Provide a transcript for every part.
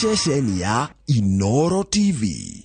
Ceceni ya Inoro TV.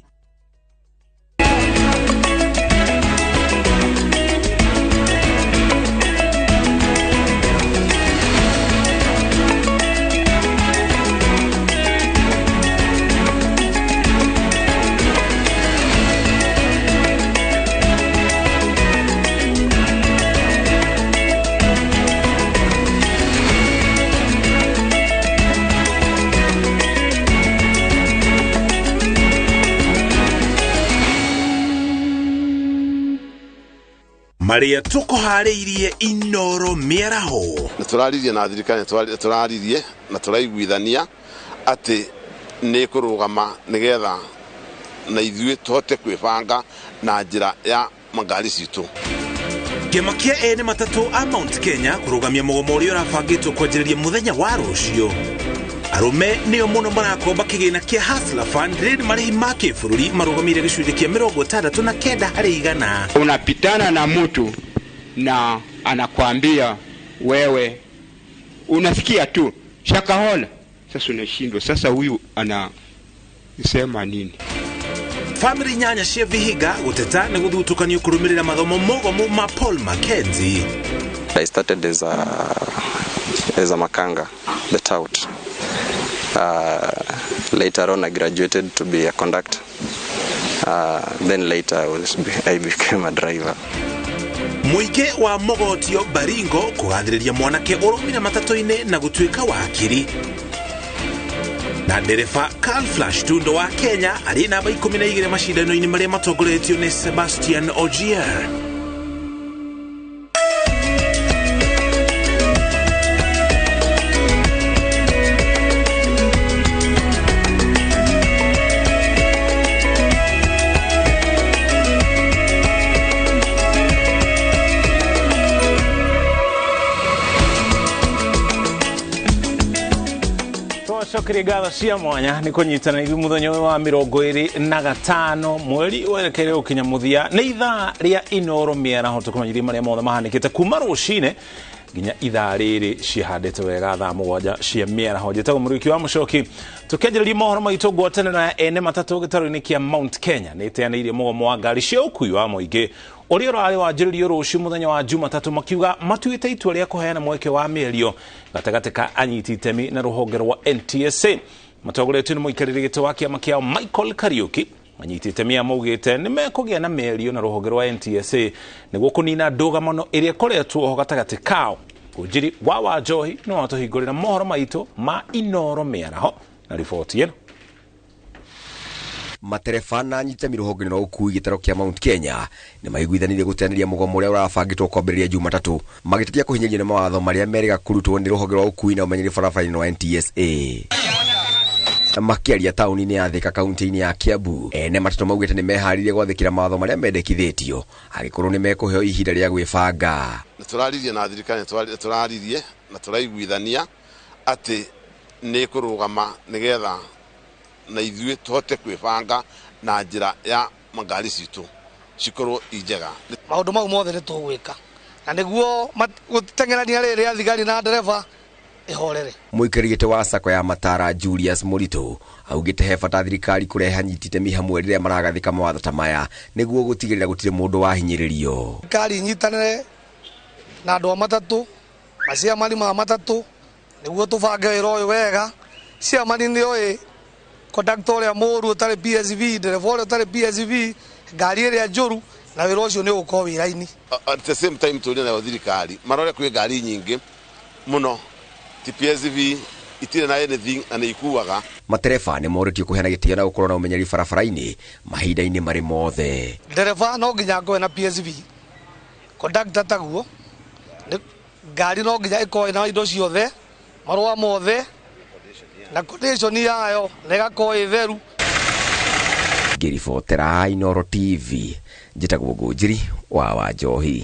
Maria tukuharĩirie Inoro mĩaraho. Nĩ tũraririe na thirikari, nĩ tũraririe na tũraiguithania atĩ nĩ kũrũgama nĩgetha na ithuĩ tũhote kwĩbanga na njĩra ya ngari citũ. Kĩama kĩa ene matatũ a Mount Kenya kũrũgamia mũgomo ũrĩa ũrabangĩtwo kwanjĩrĩria mũthenya wa rũciũ. Arũme nĩo mũno marakomba kĩgĩna kĩa Hustler Fund rĩrĩ marĩhi ma kĩbũrũri marũgamĩire gĩcunjĩ kĩa 69 harĩ igana. Unapitana na mtu na anakwambia wewe, unasikia tu Shakahola, sasa unashindwa, sasa huyu anasema nini? Family nyanya cia Vihiga gũteta nĩ gũthutũkanio kũrũmĩrĩra mathomo mogomu ma Paul Mackenzie. I started as a makanga, the tout. Later on I graduated to be a conductor. Then later I became a driver. Mũingĩ wa Mogotio Baringo kũgathĩrĩria mwanake ũromire matatũ-inĩ na gũtuĩka wakiri. Na ndereba Carl Flash Tundo wa Kenya arĩ namba 12 macindano-inĩ marĩa matongoretio nĩ Sebastian Ogier. Cokeria ngatho cia mwanya nĩ kũnyitana ithuĩ mũthenya ũyũ wa 25 mweri werekeire gũkinya mũthia. Nĩ ithaa rĩa Inoro mĩaraho tũkũmenyithia marĩa mothe mahanĩkĩte kuma rũcinĩ nginya ithaa rĩrĩ cihandĩte wega thaa 7 cia mĩaraho. Njĩtagwo Mũrĩki wa Mũcoki. Tũkĩanjĩrĩria mohoro maitũ ngwatanĩro ya ene matatũ gĩtarũ-inĩ kĩa Mount Kenya nĩ ĩteanĩirie mũgomo wa ngari cia ũkui wa mũingĩ ũrĩa ũrarĩ wanjĩrĩrio rũciũ mũthenya wa Jumatatũ, makiuga matuĩte itua rĩa kũheana mweke wa mĩario gatagatĩ ka anyiti itemi na rũhonge rwa NTSA. Matongoretio nĩ mũikarĩri gĩtĩ wa kĩama kĩao Michael Kariuki. Anyiti itemi maugĩte nĩ mekũgĩa na mĩario na rũhonge rwa NTSA nĩguo kũnina ndũgamano ĩrĩa ĩkoretwo ho gatagatĩ kao. Ngũnjiri wa Wanjohi nĩ watũhingũrĩra mohoro maitũ ma Inoro mĩaraho na riboti ĩno. Matereba na anyitami rũhonge rwa ũkui gĩtarũ kĩa Mount Kenya nĩ maiguithanirie gũteanĩria mũgomo ũrĩa ũrabangĩtwo kwambĩrĩria Jumatatũ, magĩtetia kũhinyĩrĩrio nĩ mawatho marĩa merĩga kũrutwo nĩ rũhonge rwa ũkui na ũmenyeri barabara-inĩ rwa NTSA. Makĩaria taũni-inĩ ya Thika kaunti-inĩ ya Kiambu, ene matatũ maugĩte nĩ meharĩirie gwathĩkĩra mawatho marĩa mendekithĩtio angĩkorwo nĩ mekũheo ihinda rĩa gwĩbanga. Nĩ tũraririe na thirikari, nĩ tũraririe na tũraiguithania atĩ nĩ kũrũgama nĩgetha na ithuĩ tũhote kwĩbanga na njĩra ya ngari citũ cikorwo i njega. Maũndũ mau mothe nĩ tũgwĩka na nĩguo gũteng'erania rĩrĩ rĩa thigari na ndereba ĩhorere. Mũikarĩri gĩtĩ wa sacco ya Matara Julius Mũritũ augĩte he bata thirikari kũrehe anyiti itemi hamwe rĩrĩa maragathĩka mawatho ta maya nĩguo gũtigĩrĩra gũtirĩ mũndũ wahinyĩrĩrio. Thirikari inyitanĩre na andũ a matatũ, maciamani ma matatũ nĩguo tũbange wĩra ũyũ wega. Ciamani nĩoĩ conductor ũrĩa mũũru ũtarĩ PSV, ndereba ũrĩa ũtarĩ PSV, ngari ĩrĩa njũru, na wĩra ũcio nĩ ũgũkorwo wĩra-inĩ. At the same time tũrĩ nayo thirikari marore kwĩ ngari nyingĩ mũno ti PSV itirĩ na anything na nĩ ikuaga. Matereba nĩ morĩtio kũheana gĩtĩo na gũkorwo na ũmenyeri barabara-inĩ mahinda-inĩ marĩ mothe. Ndereba no nginya akorwo na PSV, conductor taguo, ngari no nginya ĩkorwo ĩna indo ciothe, marũa mothe na condition yayo na ĩgakorwo ĩ theru. Ngĩribotera Inoro TV, njĩtagwo Ngũnjiri wa Wanjohi.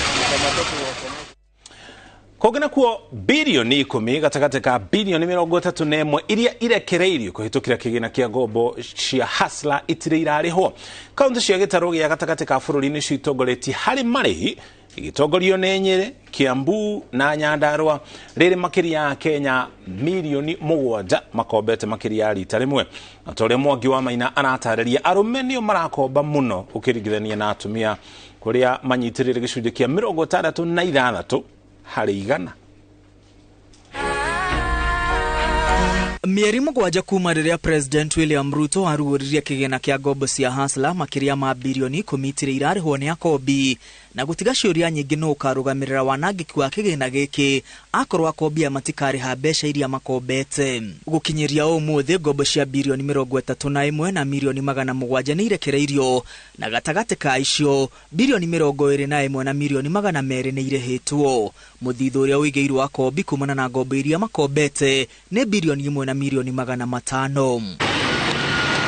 Kũngĩ nakuo birioni 10 gatagatĩ ka birioni 31 iria irekereirio kũhĩtũkĩra kĩgĩna kĩa ngombo cia Hustler itirĩ irarĩhwo. Kaunti cia gĩtarũ gĩa gatagatĩ ka bũrũri nĩcio itongoretie harĩ marĩhi, igĩtongorio nĩ Nyĩrĩ, Kiambu na Nyandarua. Rĩrĩ makĩria ya Kenya mirioni 7 makombete makĩria ya rita rĩmwe. Na ta ũrĩa Mwangi wa Maina aratarĩria, arũme nĩo marakomba mũno ũkĩringithania na atumia, kũrĩa manyitĩrĩire gĩcunjĩ kĩa 66 harĩ igana. Mĩeri 7 kuma rĩrĩa President William Ruto aruũririe kĩgĩna kĩa ngombo cia Hustler makĩria ma birioni 10 itirĩ irarĩhwo nĩ akombi, na gũtiga ciũria nyingĩ nũ ũkarũgamĩrĩra wanangĩki wa kĩgĩna gĩkĩ akorwo akombi aya matikarĩha mbeca iria makombete. Gũkinyĩria ũmũthĩ ngombo cia birioni 31 na mirioni 700 nĩ irekereirio, na gatagatĩ ka icio birioni 21 na mirioni 200 nĩ irĩhĩtwo. Mũthithũ ũrĩa ũigĩirwo akombi kumana na ngombo iria makombete nĩ birioni 1 na mirioni 500.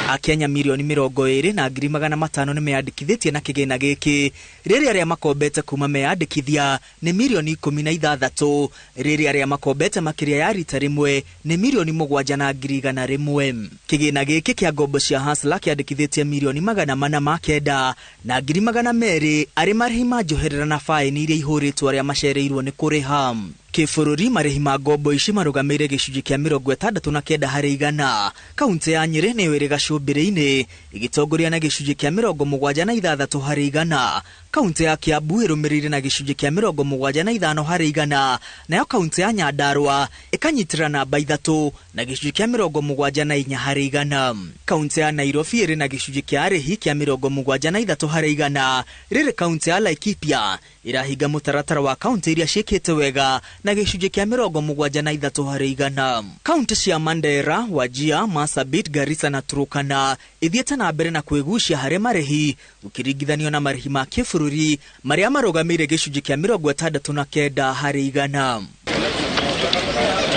Akenya mirioni 20 na ngiri 500 nĩ meyandĩkithĩtie na kĩgĩna gĩkĩ, rĩrĩa arĩa makombete kuma meyandĩkithia nĩ mirioni 16, rĩrĩa arĩa makombete makĩria ya rita rĩmwe nĩ mirioni 7 na ngiri 101. Kĩgĩna gĩkĩ kĩa ngombo cia Hustler kĩandĩkithĩtie mirioni 409 na ngiri 200 arĩ marĩhi ma njoherera na baĩni iria ihũrĩtwo arĩa macereirwo nĩ kũrĩha. Kĩbũrũri marĩhi ma ngombo ici marũgamĩire gĩcunjĩ kĩa 69 harĩ igana. Kaunti ya Nyĩrĩ nĩyo ĩrĩ gacũmbĩrĩ-inĩ ĩgĩtongoria na gĩcunjĩ kĩa 76 harĩ igana. Kaunti ya Kiambu ĩrũmĩrĩire na gĩcunjĩ kĩa 75 harĩ igana, nayo kaunti ya Nyandarua ĩkanyitĩrĩra namba 3 na gĩcunjĩ kĩa 74 harĩ igana. Kaunti ya Nairobi ĩrĩ na gĩcunjĩ kĩa arĩhi kĩa 73 harĩ igana, rĩrĩ kaunti ya Laikipia ĩrahinga mũtaratara wa kaunti iria ciĩkĩte wega na gĩcunjĩ kĩa 73 harĩ igana. Kaunti cia Mandera, Wajir, Marsabit, Garissa na Turkana ithiĩte na mbere na kwĩgucia harĩ marĩhi gũkĩringithanio na marĩhi ma kĩbũrũri marĩa marũgamĩire gĩcunjĩ kĩa 69 harĩ igana.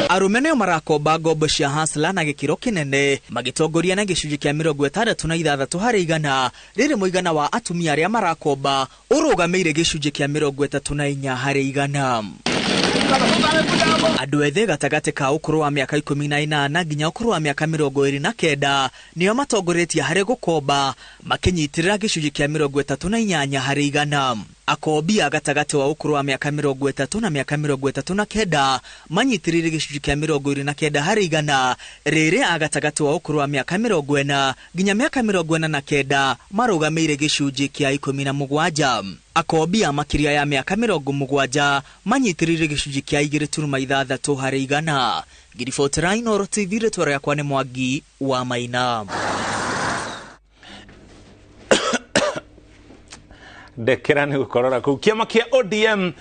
Arũme nĩo marakomba ngombo cia Hustler na gĩkĩro kĩnene magĩtongoria na gĩcunjĩ kĩa 66 harĩ igana, rĩrĩ mũigana wa atumia arĩa marakomba ũrũgamĩire gĩcunjĩ kĩa 34 harĩ igana. Andũ ethĩ gatagatĩ ka ũkũrũ wa mĩaka 18 nginya ũkũrũ wa mĩaka 29 nĩo matongoretie harĩ gũkomba makĩnyitĩrĩra gĩcunjĩ kĩa 38 harĩ igana. Akombi a gatagatĩ wa ũkũrũ wa mĩaka 30 na mĩaka 39 manyitĩrĩire gĩcunjĩ kĩa 29 harĩ igana, rĩrĩ a gatagatĩ wa ũkũrũ wa mĩaka 40 nginya mĩaka 49 marũgamĩire gĩcunjĩ kĩa 17. Akombi a makĩria ya mĩaka 70 manyitĩrĩire gĩcunjĩ kĩa 2.6 harĩ igana. Ngiribotera Inooro TV, rĩtwa rĩakwa nĩ Mwangi wa Maina. Ndekera nĩ gũkorora kũu. Kĩama kĩa ODM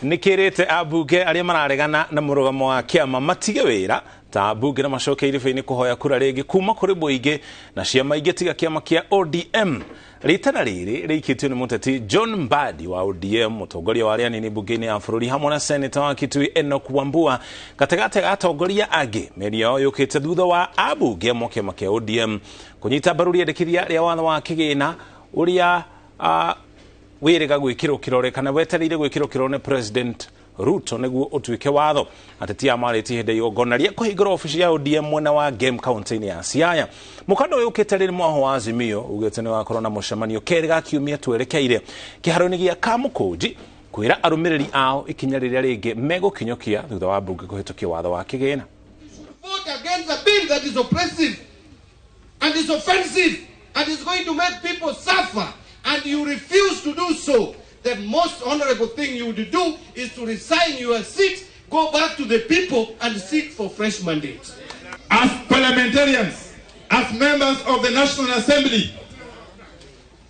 nĩ kĩrĩte ambunge arĩa mararegana na mũrũgamo wa kĩama matige wĩra ta ambunge na macoke irĩba-inĩ kũhoya kura rĩngĩ kuma kũrĩ mũingĩ na ciama ingĩ tiga kĩama kĩa ODM. Rĩtana rĩrĩ rĩikĩtio nĩ mũteti John Mbadi wa ODM, mũtongoria wa arĩa anini mbunge-inĩ ya bũrũri, hamwe na seneta wa Kitui Enoch Wambua gatagatĩ ga atongoria angĩ. Mĩario yao yũkĩte thutha wa ambunge amwe a kĩama kĩa ODM kũnyita mbaru rĩendekithia rĩa watho wa kĩgĩna ũrĩa wĩrĩga gwĩkĩrwo kĩrore kana wetereire gwĩkĩrwo kĩrore nĩ President Ruto nĩguo ũtuĩke watho. Ateti aya marĩtie hĩndĩ ya igongona rĩa kũhingũra obici ya ODM mwena wa Game kaunti-inĩ ya Siaya. Mũkanda ũyũ ũkĩte rĩrĩ mwaho wa Azimio ugĩte nĩ wakorwo na mũcemanio kerĩ ga kiumia twerekeire kĩharo-inĩ gĩa Kamũkũnji kwĩra arũmĩrĩri ao ikinya rĩrĩa rĩngĩ megũkinyũkia thutha wa mbunge kũhĩtũkia watho wa kĩgĩna. Vote against a bill that is oppressive and is offensive and is going to make people suffer, and you refuse to do so. The most honorable thing you would do is to resign your seat, go back to the people and seek for fresh mandate. As parliamentarians, as members of the National Assembly,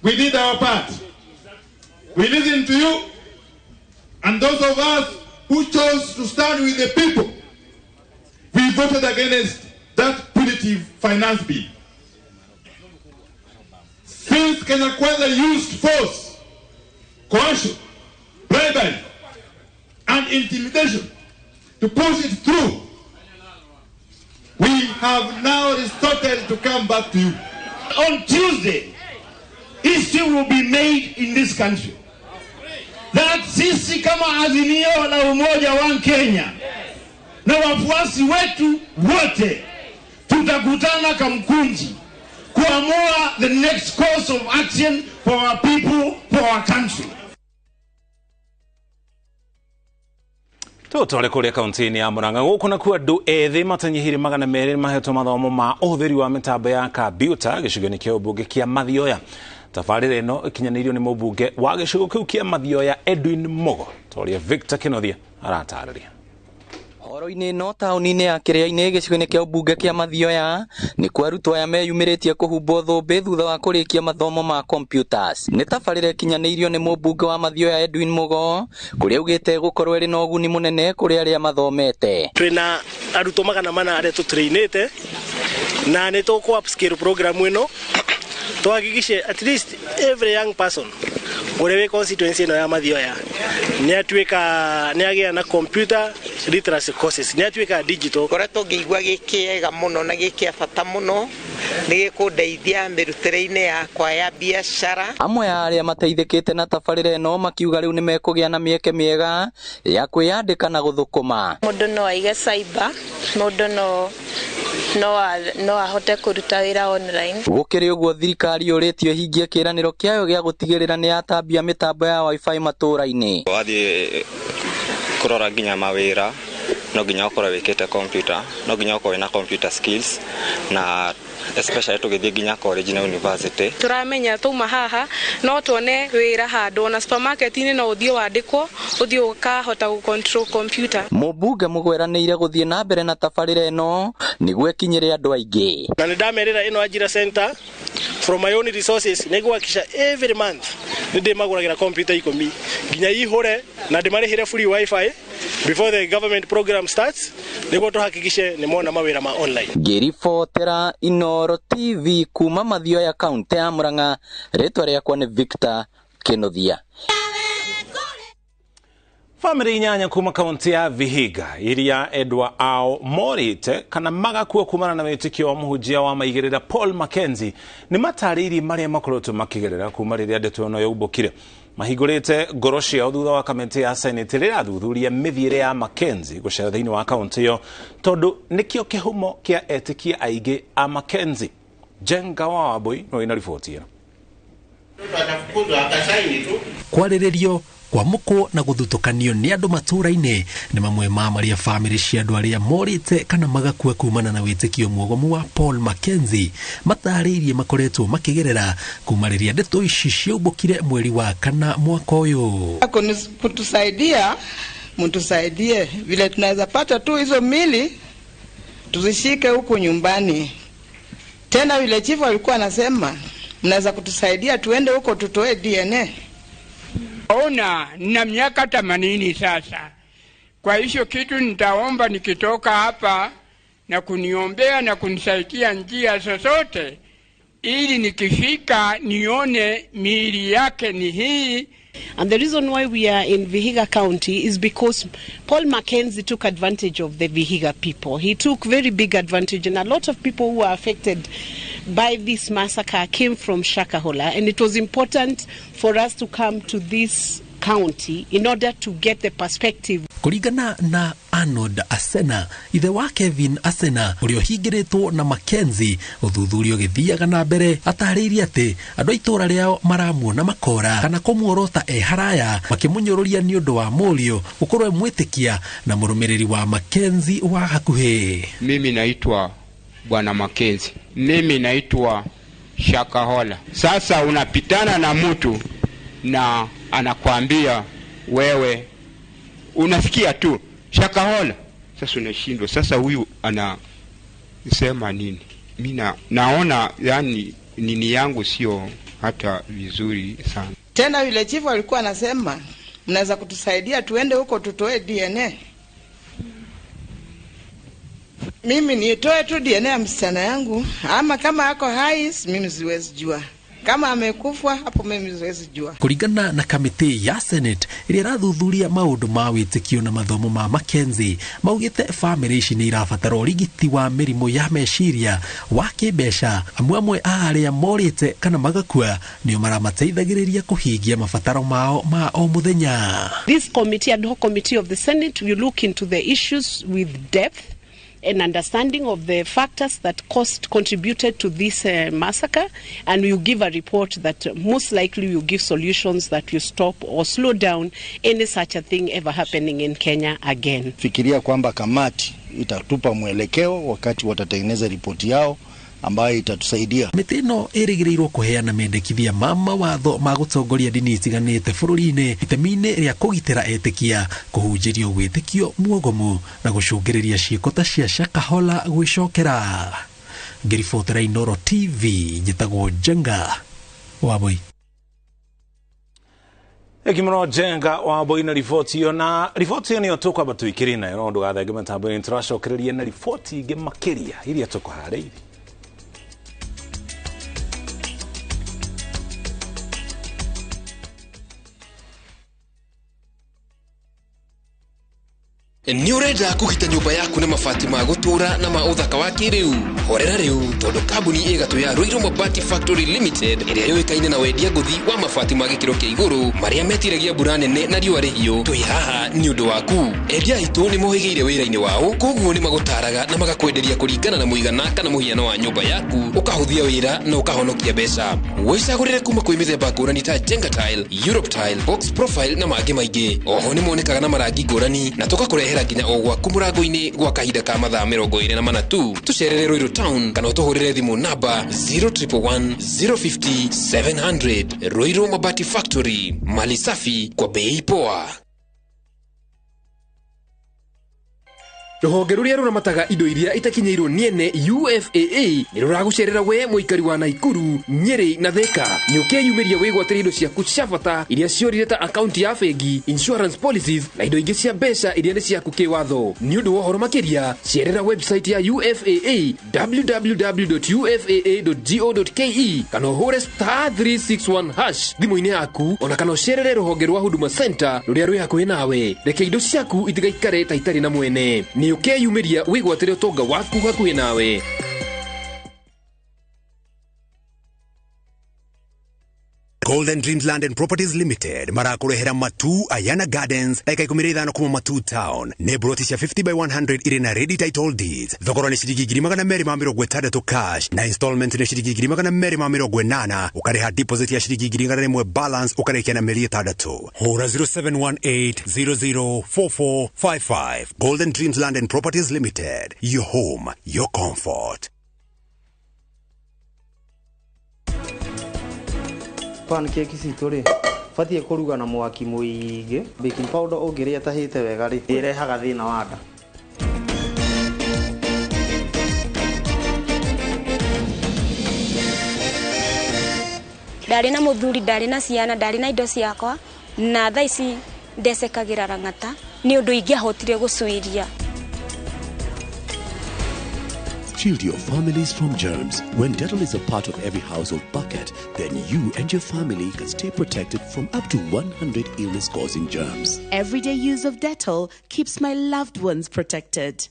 we did our part. We listened to you, and those of us who chose to stand with the people, we voted against that punitive finance bill. Since Kenya Kwanza used force, coercion, bribery, and intimidation to push it through, we have now resorted to come back to you. On Tuesday, history will be made in this country. That sisi kama Azimio la Umoja wa Kenya na wafuasi wetu wote tutakutana Kamkunji kuamua the next course of action for our people, for our country. Tutware kuria kaunti-inĩ ya Murang'a gũkũ nakuo andũ ethĩ matanyihĩire 200 mahetwo mathomo ma ũhũthĩri wa mĩtambo ya kambiuta gĩcigo-inĩ kĩa ũmbunge kĩa Mathioya. Tabarĩra ĩno ĩkinyanĩirio nĩ mũmbunge wa gĩcigo kĩu kĩa Mathioya Edwin Mugo ta ũrĩa Victor Kĩnothia aratarĩria. Horo-inĩ ĩno taũni-inĩ ya Kĩrĩa-inĩ gĩcigo-inĩ kĩa ũmbunge kĩa Mathioya nĩkuo arutwo aya meyumĩrĩtie kũhumbwo thũmbĩ thutha wa kũrĩkia mathomo ma computers. Nĩ tabarĩra ĩkinyanĩirio nĩ mũmbunge wa Mathioya Edwin Mugo kũrĩa augĩte gũkorwo ĩrĩ na ũguni mũnene kũrĩ arĩa mathomete. Twĩna arutwo 400 arĩa tũtrainĩte na nĩ tũkũ upscale program ĩno tuhakikishe at least every young person ũrĩa wĩ constituency ĩno ya Mathioya nĩ atuĩka nĩ agĩa na computer literacy courses, nĩ atuĩka digital. Ngoretwo ngĩigua gĩ kĩega mũno na gĩ kĩa bata mũno, nĩ gĩkũndeithia mĩrutĩre-inĩ yakwa ya biacara. Amwe a arĩa mateithĩkĩte na tabarĩra ĩno makiuga rĩu nĩ mekũgĩa na mĩeke mĩega ya kwĩyandĩka na gũthũkũma. Mũndũ no aige cyber, mũndũ no ahote kũruta wĩra online. Gũkĩrĩ ũguo thirikari yũrĩtio ĩhingie kĩĩranĩro kĩayo gĩa gũtigĩrĩra nĩ yatambia mĩtambo ya wifi matũũra-inĩ. Wathiĩ kũrora nginya mawĩra no nginya ũkorwo wĩkĩte computer, no nginya ũkorwo wĩna computer skills, na especially tũgĩthiĩ nginya college na university. Tũramenya tũma haha no tuone wĩra handũ ona supermarket-inĩ no ũthiĩ wandĩkwo ũthiĩ ũkahota gũ control computer. Mũmbunge mũgweranĩire gũthiĩ na mbere na tabarĩra ĩno nĩguo ĩkinyĩre andũ aingĩ. Na nĩ ndamerĩra ĩno Ajira Center from my own resources nĩngũhakikisha every month nĩ ndĩmagũragĩra computer 10 nginya ihũre na ndĩmarĩhĩre free wifi before the government program starts nĩguo tũhakikishe nĩ mona mawĩra ma online. Ngĩribotera Inooro TV kuma Mathioya kaunti ya Murang'a, rĩtwa rĩakwa nĩ Victor Kĩnuthia. Famĩlĩ 8 kuma kaunti ya Vihiga iria endwa ao morĩte kana magakua kumana na wĩtĩkio wa mũhunjia wa maigĩrĩra Paul Mackenzie nĩ matarĩirie marĩa makoretwo makĩgerera kuma rĩrĩa ndeto ĩno yaumbũkire. Mahingũrĩte ngoro ciao thutha wa kamĩtĩ ya Senate rĩrĩa rathuthuria mĩthiĩre ya Mackenzie gũcera thĩinĩ wa kaunti ĩyo tondũ nĩkĩo kĩhumo kĩa etĩkia aingĩ a Mackenzie. Jenga wa Wambui no ina riboti ĩno. Kwarĩrĩrio kwamũkwo na gũthutũkanio nĩ andũ matũũra-inĩ nĩ mamwe ma marĩa bamĩrĩ cia andũ arĩa morĩte kana magakua kumana na wĩtĩkio mwogomu wa Paul Mackenzie matarĩirie makoretwo makĩgerera kuma rĩrĩa ndeto ici ciaumbũkire mweri wa 4 mwaka ũyũ. Kutusaidia, mtusaidie vile tunaweza pata tu hizo mili tuzishike huku nyumbani. Tena vile chifu alikuwa anasema mnaweza kutusaidia tuende huko tutoe DNA. Ona na miaka 80 sasa. Kwa hiyo kitu nitaomba nikitoka hapa na kuniombea na kunisaidia njia zozote ili nikifika nione miili yake ni hii. And the reason why we are in Vihiga County is because Paul Mackenzie took advantage of the Vihiga people. He took very big advantage, and a lot of people who were affected by this massacre came from Shakahola, and it was important for us to come to this county in order to get the perspective. Kũringana na Arnold Asena, ithe wa Kevin Asena ũrĩa ũhingĩrĩtwo na Mackenzie, ũthuthuria ũgĩthiaga na mbere atarĩirie atĩ andũ a itũũra rĩao maramuona makora kana kũmuorota e haraya makĩmũnyũrũria nĩ ũndũ wa mũriũ gũkorwo e mwĩtĩkia na mũrũmĩrĩri wa Mackenzie wa hakuhĩ. Mimi naitwa Bwana Mackenzie, mimi naitwa Shakahola. Sasa unapitana na mtu na anakuambia wewe, unasikia tu Shakahola. Sasa unashindwa, sasa huyu anasema nini? Mimi naona yani nini yangu sio hata vizuri sana. Tena yule chifu alikuwa anasema mnaweza kutusaidia tuende huko tutoe DNA. Mimi nitoe tu DNA ya msichana yangu, ama kama ako hai mimi siwezi jua. Kama amekufa hapo mimi siwezi jua. Kũringana na kamĩtĩ ya Senate ĩrĩa ĩrathuthuria maũndũ ma wĩtĩkio na mathomo ma Mackenzie, maugĩte bamĩrĩ ici nĩ irabatara ũrigiti wa mĩrimũ ya meciria wa kĩmbeca. Amwe amwe a arĩa morĩte kana magakua nĩo maramateithagĩrĩria kũhingia mabataro mao ma o mũthenya. This committee, ad hoc committee of the Senate, will look into the issues with depth and understanding of the factors that contributed to this massacre, and we will give a report that most likely will give solutions that will stop or slow down any such a thing ever happening in Kenya again. Fikiria kwamba kamati itatupa mwelekeo wakati watatengeneza ripoti yao ambayo itatusaidia. Mĩtĩ ĩno ĩrĩgĩrĩirwo kũheana mendekithia ma mawatho ma gũtongoria ndini itiganĩte bũrũri-inĩ itemi-inĩ rĩa kũgitĩra etĩkia, kũhunjĩrio wĩtĩkio muogomu na gũcũngĩrĩria ciĩko ta cia Shakahola gwĩcokera. Ngĩribotera Inooro TV, njĩtagwo Njenga Wambui. Ekimono Njenga Wambui na riboti ĩyo, na riboti ĩyo nĩyo tũkwamba tũikĩrie nayo, no ndũgathenge mĩtambo-inĩ, tũracokereria na riboti ingĩ makĩria iria tũkũharĩirie. Nĩ ũrenda kũgita nyũmba yaku na mabati ma gũtũũra na ma ũthaka wa kĩrĩu? Horera rĩu, tondũ kambuni ĩ gatũ ya Ruiru Mabati Factory Limited ĩrĩa yũĩkaine na wendia ngũthi wa mabati ma gĩkĩro kĩa igũrũ marĩa metiragia mbura nene na riũa rĩhiũ, twĩ haha nĩ ũndũ waku. Endia aitũ nĩ mohĩgĩire wĩra-inĩ wao, koguo nĩ magũtaraga na magakwenderia kũringana na mũigana kana mũhiano wa nyũmba yaku, ũkahũthia wĩra na ũkahonokia mbeca. Wĩcagũrĩre kuma kwĩ mĩthemba ngũrani ta Jenga Tile, Europe Tile, Box Profile na mangĩ maingĩ. Oho nĩ monekaga na marangi ngũrani na tũgakũrehera nginya o gwaku mũrango-inĩ gwa kahinda ka mathaa 24 tu. Tũcerere Ruiru Town kana ũtũhũrĩre thimũ namba 0111 050 700. Ruiru Mabati Factory, mali safi kwa bei poa. Rũhonge rũrĩa rũramataga indo iria itakinyĩirwo nĩ ene UFAA nĩ rũragũcerera we mũikari wa Naikuru, Nyeri na Thika. Nĩ ũkeyumĩria wĩgwatĩre indo ciaku cia bata iria ciorire ta akaunti ya bengi, insurance policies na indo ingĩ cia mbeca iria nĩ ciaku kĩwatho. Nĩ ũndũ wa ũhoro makĩria, cerera website ya UFAA www.ufaa.go.ke kana ũhũre *361# thimũ-inĩ yaku, ona kana ũcerere rũhonge rwa Huduma Center rũrĩa rwĩ hakuhĩ nawe. Reke indo ciaku itigaikare ta itarĩ na mwene. Nĩ ũkeyumĩria wĩgwatĩre ũtonga waku hakuhĩ nawe. Golden Dreams Land and Properties Limited marakũrehera Matu Ayana Gardens dakika 15 kuma Matu Town. Nĩ broti cia 50 by 100 irĩ na ready title deeds. Thogora nĩ ciringi 260 cash na installment nĩ ciringi 280, ũkarĩha deposit ya ciringi 100 balance ũkarĩkia na mĩeri 6. Hũra 0718004455. Golden Dreams Land and Properties Limited, your home, your comfort. Pancake citũ rĩ batiĩ kũruga na mwaki mũingĩ. Baking powder ũngĩrĩa ĩtahĩte wega rĩ ĩrehaga thĩna wa nda. Ndarĩ na mũthuri, ndarĩ na ciana, ndarĩ na indo ciakwa, na thaa ici ndecekagĩra rang'ata nĩ ũndũ ingĩahotire gũcuiria. Shield your families from germs. When Dettol is a part of every household bucket, then you and your family can stay protected from up to 100 illness-causing germs. Everyday use of Dettol keeps my loved ones protected.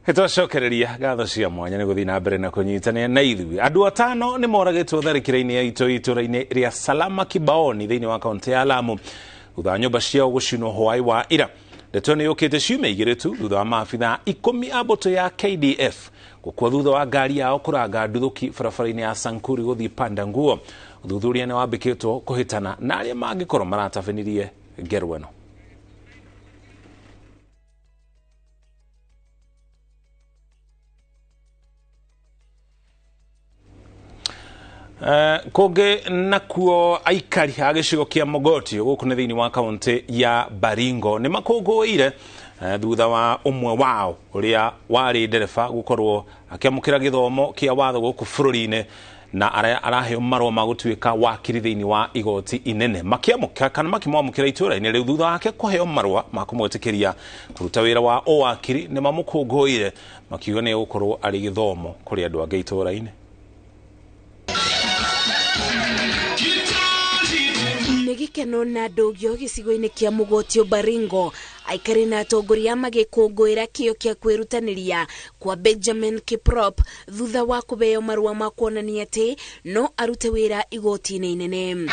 Twacokereria ngatho cia mwanya nĩ gũthiĩ na mbere na kũnyitanĩra na ithuĩ. Andũ atano nĩ moragĩtwo tharĩkĩra-inĩ ya itũra-inĩ rĩa Salama Kibaoni thĩinĩ wa kaunti ya Lamu thutha wa nyũmba ciao gũcinwo hwaĩ wa ira. Ndeto nĩ yũkĩte ciumia igĩrĩ tu thutha wa maabithaa 10 a mbũtũ ya KDF gũkua thutha wa ngari yao kũranga nduthũki barabara-inĩ ya Sankuri gũthiĩ Pandanguo. Ũthuthuria nĩ wambĩkĩtwo kũhĩtana na arĩa mangĩkorwo maratabanirie ngerwa ĩno. Kũngĩ nakuo aikari a gĩcigo kĩa Mogotio gũkũ nĩ thĩinĩ wa kaunti ya Baringo nĩ makũngũĩire thutha wa ũmwe wao ũrĩa warĩ ndereba gũkorwo akĩamũkĩra gĩthomo kĩa watho gũkũ bũrũri-inĩ Na araheo marũa ma gũtuĩka wakiri thĩinĩ wa igoti inene. Makĩamũka kana makĩmwamũkĩra itũũra-inĩ rĩu thutha wake kũheo marũa ma kũmwĩtĩkĩria kũruta wĩra wa ũwakiri nĩ mamũkũngũĩire makiuga nĩ egũkorwo arĩ gĩthomo kũrĩ andũ angĩ itũũra-inĩ. Nĩ gĩkeno na ndũgio gĩcigo-inĩ kĩa Mũgotio Baringo aikari na atongoria magĩkũngũĩra kĩo kĩa kwĩrutanĩria kwa Benjamin Kiprop thutha wa kũheo marũa ma kuonania atĩ no arute wĩra igoti-inĩ inene.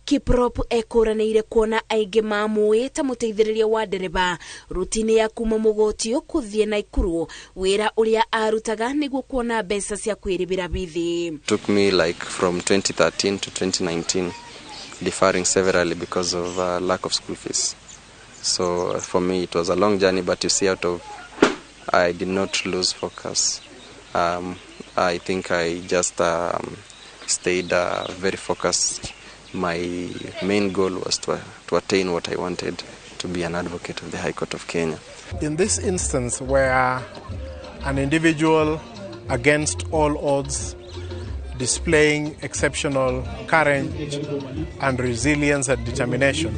Kiprop ekũranĩire kuona aingĩ mamũĩ ta mũteithĩrĩria wa ndereba rutini ya kuma Mũgotio kũthiĩ Naikuru wĩra ũrĩa arutaga nĩguo kuona mbeca cia kwĩrĩbĩra bithi. Took me like from 2013 to 2019 deferring severally because of lack of school fees. So for me it was a long journey, but you see, out of I did not lose focus. I think I just stayed very focused. My main goal was to attain what I wanted, to be an advocate of the High Court of Kenya. In this instance where an individual against all odds displaying exceptional courage and resilience and determination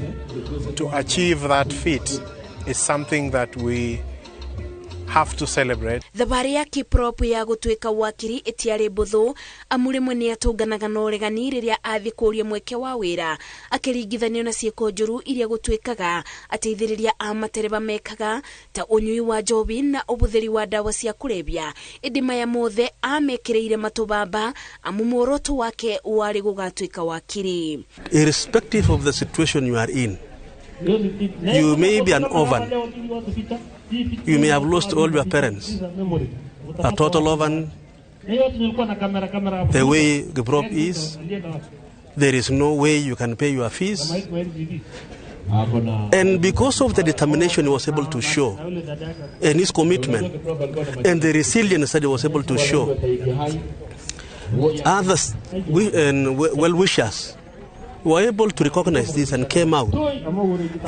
to achieve that feat is something that we have to celebrate. Thabarĩ ya Kiprop ya gũtuĩka wakiri ĩtiarĩ mbũthũ amu rĩmwe nĩ atũnganaga na ũregani rĩrĩa athiĩ kũũria mweke wa wĩra akĩringithanio na ciĩko njũru iria gũtuĩkaga ateithĩrĩria a matereba mekaga ta ũnyui wa njohi na ũbũthĩri wa ndawa cia kũrebia, ĩndĩ maya mothe amekĩrĩire matũbamba amu muoroto wake warĩ gũgatuĩka wakiri. Irrespective of the situation you are in, you may be an orphan. You may have lost all your parents, a total orphan. The way Kiprop is, there is no way you can pay your fees. And because of the determination he was able to show, and his commitment, and the resilience that he was able to show, others and well-wishers were able to recognize this and came out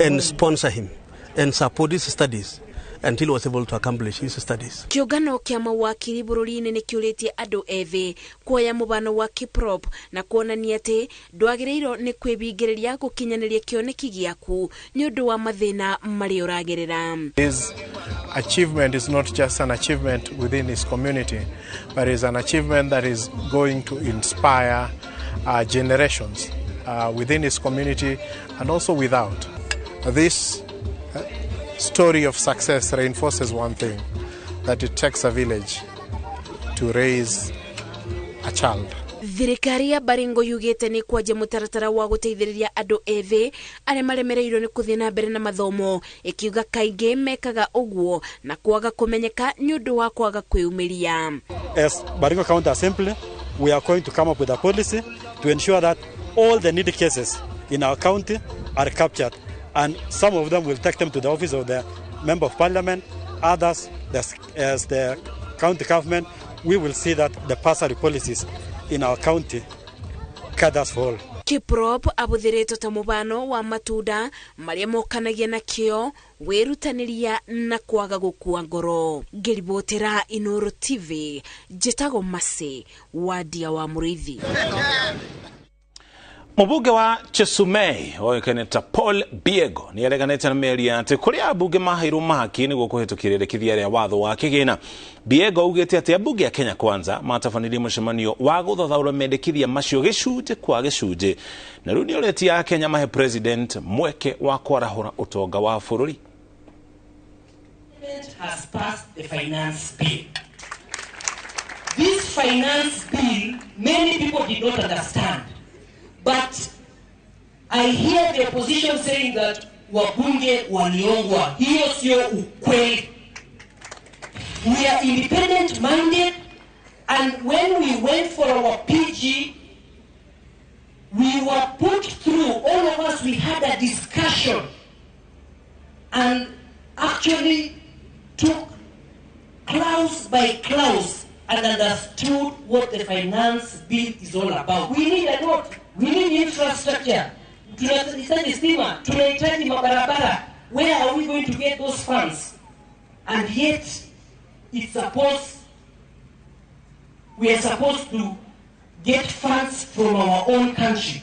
and sponsor him and support his studies until he was able to accomplish his studies. Kĩũngano kĩa mawakiri bũrũri-inĩ nĩ kĩũrĩtie andũ ethĩ kuoya mũbano wa Kiprop na kuonania atĩ ndwagĩrĩirwo nĩ kwĩbingĩrĩria gũkinyanĩria kĩoneki gĩaku nĩ ũndũ wa mathĩna marĩa ũragerera. His achievement is not just an achievement within his community, but is an achievement that is going to inspire generations within his community and also without. This story of success reinforces one thing, that it takes a village to raise a child. Thirikari ya Baringo yugĩte nĩ kwanjia mũtaratara wa gũteithĩrĩria andũ ethĩ arĩa maremereirwo nĩ kũthiĩ na mbere na mathomo, ĩkiuga kaingĩ mekaga ũguo na kwaga kũmenyeka nĩ ũndũ wa kwaga kwĩyumĩria. As Baringo County Assembly, we are going to come up with a policy to ensure that all the needy cases in our county are captured, and some of them will take them to the office of the Member of Parliament, others as the county government. We will see that the bursary policies in our county caters for all. Kiprop abũthĩrĩtwo ta mũbano wa matunda marĩa mokanagia na kĩo, wĩrutanĩria na kwaga gũkua ngoro. Ngĩribotera Inoro TV, njĩtagwo Masi Wadia wa Mũrĩithi. Mũbunge wa Chesumei oĩkaine ta Paul Biego nĩ areganĩte na mĩario atĩ kũrĩ ambunge maheirwo mahaki nĩguo kũhĩtũkia rĩrĩkithia rĩa watho wa kĩgĩna. Biego augĩte atĩ ambunge a Kenya Kwanza matabanirie mũcemanio wa gũthathaũra mendekithia macio gĩcunjĩ kwa gĩcunjĩ, na rĩu nĩorĩtie Akenya mahe president mweke wa kwarahũra ũtonga wa bũrũri. Has passed the finance bill. This finance bill, many people did not understand. But I hear the opposition saying that wabunge waliongwa. Hiyo sio ukweli. We are independent minded, and when we went for our PG, we were put through, all of us, we had a discussion and actually took clause by clause and understood what the finance bill is all about. We need a lot. We need infrastructure. Tunahitaji stima, tunahitaji mabarabara. Where are we going to get those funds? And yet, it's supposed We are supposed to get funds from our own country.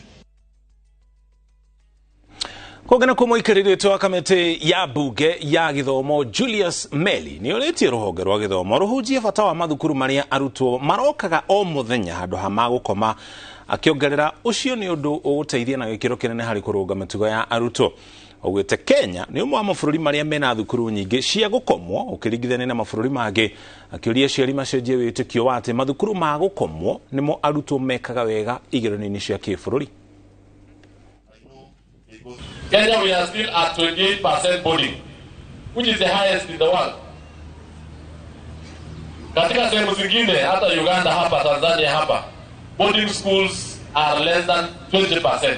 Kũngana kwa mũikarĩri wa kamĩtĩ ya bunge ya gĩthomo Julius Meli nĩ orĩtie rũhonge rwa gĩthomo rũhunjie bata wa mathukuru marĩa arutwo marokaga o mũthenya handũ ha magũkoma, akĩongerera ũcio nĩ ũndũ ũgũteithia na gĩkĩro kĩnene harĩ kũrũnga mĩtugo ya arutwo. Augĩte Kenya nĩ ũmwe wa mabũrũri marĩa mena thukuru nyingĩ cia gũkomwo ũkĩringithania na mabũrũri mangĩ, akĩũria aciari macenjie wĩtĩkio wa atĩ mathukuru ma gũkomwo nĩmo arutwo mekaga wega igeranio-inĩ cia kĩbũrũri. Kenya, we are still at 28% boarding, which is the highest in the world. Katika sehemu zingine, hata Uganda hapa, Tanzania hapa, boarding schools are less than 20%.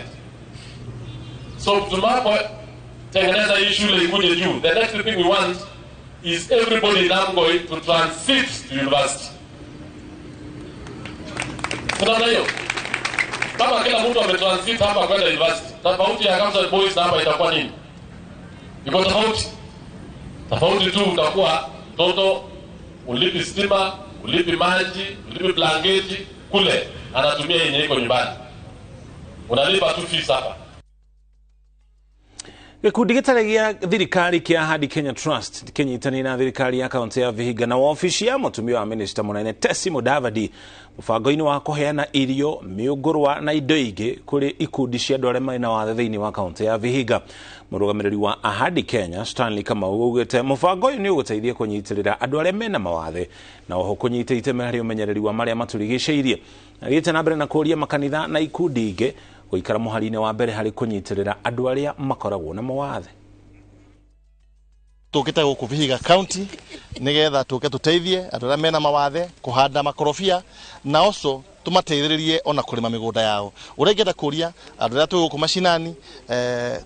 So tunapotengeneza hii shule ikuje juu, the next thing we want is everybody now going to transit to university. Tunaona hiyo? Kama kila mtu ametransit hapa kwenda university, tofauti ya Kamsat Boys na hapa itakuwa nini? Iko tofauti. Tofauti tu utakuwa mtoto ulipi stima, ulipi maji, ulipi blanketi, kule anatumia yenye iko nyumbani. Unalipa tu fees hapa. Gĩkundi gĩtarĩ gĩa thirikari kĩa Ahadi Kenya Trust kĩnyitanĩire na thirikari ya kaunti ya Vihiga na wabici ya mũtumia wa minista mũnene Tessie Mudavadi mũbango-inĩ wa kũheana irio, mĩũngũrwa na indo ingĩ kũrĩ ikundi cia andũ arĩa marĩ na wathe thĩinĩ wa kaunti ya Vihiga. Mũrũgamĩrĩri wa Ahadi Kenya Stanley Kamau augĩte mũbango ũyũ nĩ ũgũteithia kũnyitĩrĩra andũ arĩa mena mawathe na oho kũnyita itemi harĩ ũmenyereri wa marĩa matũrigicĩirie. Agĩte na mbere na kũũria makanitha na ikundi ingĩ gũikara mũhari-inĩ wa mbere harĩ kũnyitĩrĩra andũ arĩa makoragwo na mawathe. Tũkĩte gũkũ Vihiga County nĩgetha tũke tũteithie andũ arĩa mena mawathe kũhanda makorobia na also tũmateithĩrĩrie ona kũrĩma mĩgũnda yao. Ũrĩa ingĩenda kũria andũ arĩa twĩ gũkũ macinani,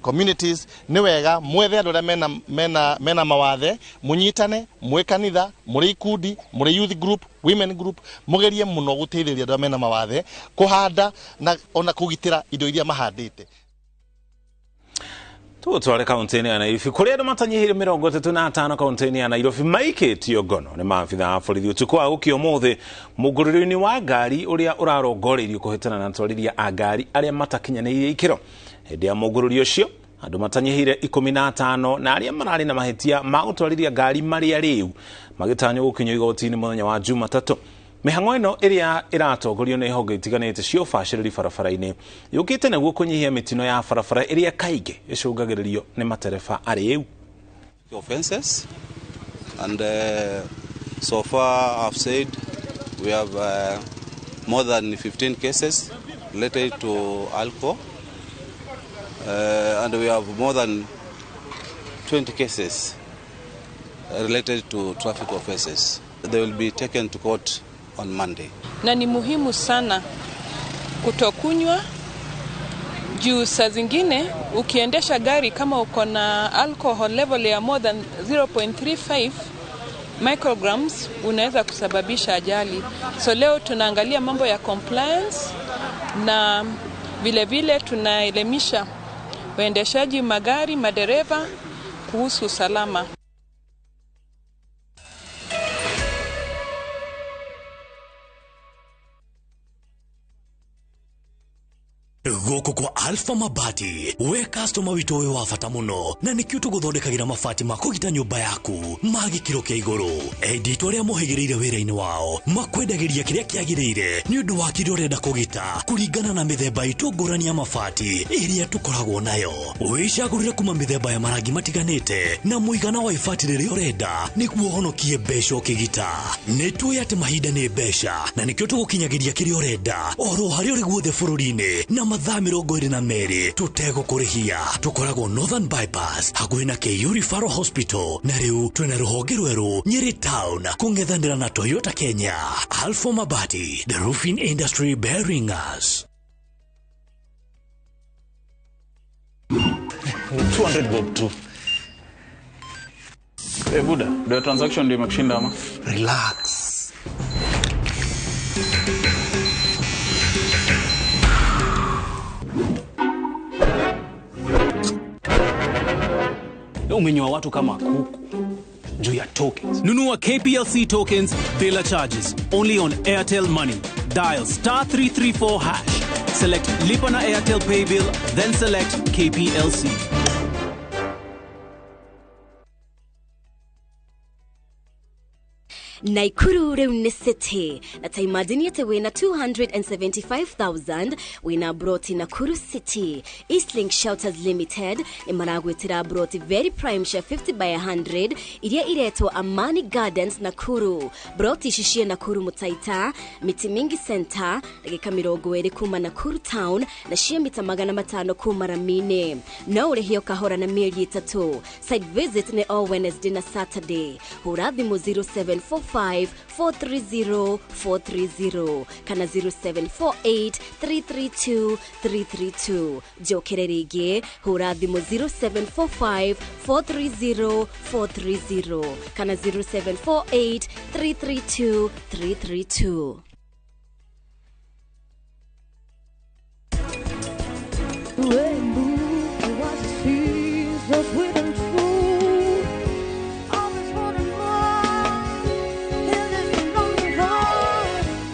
communities, nĩ wega mwethe andũ arĩa mena mawathe, mũnyitane mwĩ kanitha, mũrĩ ikundi, mũrĩ youth group, women group, mũgerie mũno gũteithĩrĩria andũ arĩa mena mawathe kũhanda na ona kũgitĩra indo iria mahandĩte. Tũtware kaunti-inĩ ya Nairobi kũrĩa andũ matanyihĩire 35 kaunti-inĩ ya Nairobi maikĩtio ngono nĩ maabitha a borithi ũtukũ wa gũkia ũmũthĩ mũngũrĩro-inĩ wa ngari ũrĩa ũrarongoreirio kũhĩtana na atwarithia a ngari arĩa matakinyanĩirie ikĩro. Hĩndĩ ya mũngũrũrio ũcio andũ matanyihĩire 15 na arĩa mararĩ na mahĩtia ma gũtwarithia ngari marĩ arĩu magĩtanywo gũkinyio igoti-inĩ mũthenya wa Jumatatũ. Mĩhang'o ĩno ĩrĩa ĩratongorio nĩ honge itiganĩte cia ũbacĩrĩri barabara-inĩ yũkĩte nĩguo kũnyihia mĩtino ya barabara ĩrĩa kaingĩ ĩcũngagĩrĩrio nĩ matereba arĩu. Offenses and so far I've said we have more than 15 cases related to alcohol and we have more than 20 cases related to traffic offenses. They will be taken to court on Monday. Na ni muhimu sana kutokunywa juu saa zingine ukiendesha gari kama uko na alcohol level ya more than 0.35 micrograms unaweza kusababisha ajali. So leo tunaangalia mambo ya compliance na vile vile tunaelimisha waendeshaji magari, madereva kuhusu usalama. Gũkũ kwa Alpha Mabati we customer witũ wĩ wa bata mũno na nĩkĩo tũgũthondekagĩra mabati ma kũgita nyũmba yaku ma gĩkĩro kĩa igũrũ. Enditũ arĩa mohĩgĩrĩire wĩra-inĩ wao makwendagĩria kĩrĩa kĩagĩrĩire nĩ ũndũ wa kĩrĩa ũrenda kũgita kũringana na mĩthemba itũ ngũrani ya mabati ĩrĩa tũkoragwo nayo. Wĩcagũrĩre kuma mĩthemba ya marangi matiganĩte na mũigana wa ibati rĩrĩa ũrenda nĩguo ũhonokie mbeca ũkĩgita. Nĩ tũĩ atĩ mahinda nĩ mbeca na nĩkĩo tũgũkinyagĩria kĩrĩa ũrenda oro harĩa ũrĩ guothe bũrũri-inĩ na mathaa 22 tũtegũkũrĩhia. Tũkoragwo Northern Bypass hakuhĩ na KU Referral Hospital na rĩu twĩna rũhonge rwerũ Nyeri Town kũng'ethanĩra na Toyota Kenya. Alpha Mabati, the roofing industry bearing us. 200 bob tu. Hey Buda, ndio transaction ndio imekushinda ama? Relax. Umenywa watu kama kuku. juu ya tokens. Nunua KPLC tokens bila charges only on Airtel Money. Dial star 334 hash. Select Lipa na Airtel Pay Bill, then select KPLC. Naikuru rĩu nĩ city na ta imagine atĩ wĩna 275,000 wĩna broti Nakuru City. Eastlink Shelters Limited nĩ maragwĩtĩra broti very prime cia 50 by 100 iria iretwo Amani Gardens Nakuru. Broti ici ciĩ Nakuru Mutaita, Miti Mingi Center, ndagĩka 20 kuma Nakuru Town na ciĩ mita 500 kuma Ramine. No ũrĩhio kahora na mĩeri 3. Site visit nĩ o Wednesday na Saturday. Hũra thimũ 0745 430 430 kana 0748 332 332. Njokere rĩngĩ, hũra thimũ 0745 430 430 kana 0748 332 332.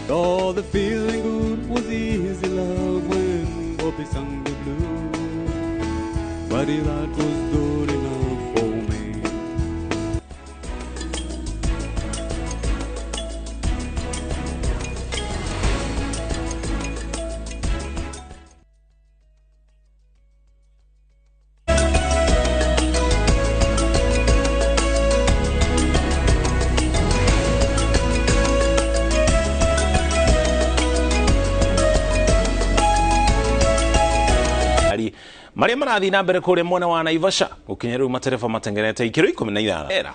All the feeling good was easy love when Bobby sang the blues. But that was good enough for me. Maria marathi na mbere kuria mwena wa Naivasha gukinya riu matereba matengerete ikiro 15 era